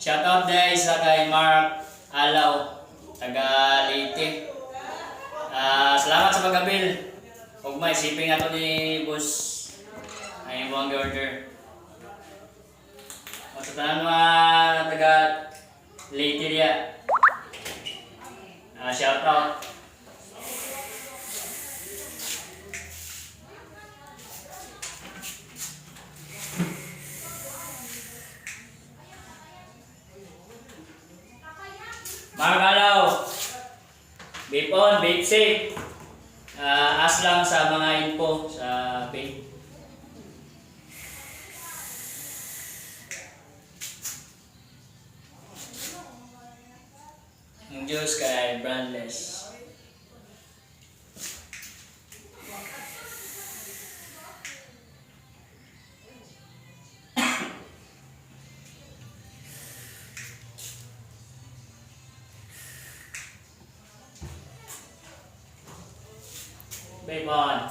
Shout out guys sa kay Mark Alaw, taga Leyte. Ah, salamat sa pag-avail. Ug may shipping ato ni boss ang imong order. O sa tanan mga taga Leyte diya. Ah, shout out. Mark Alaw. Vape on, vape safe. Ah, ask lang sa mga info sa vape. Ang juice kay brandless. Vape on.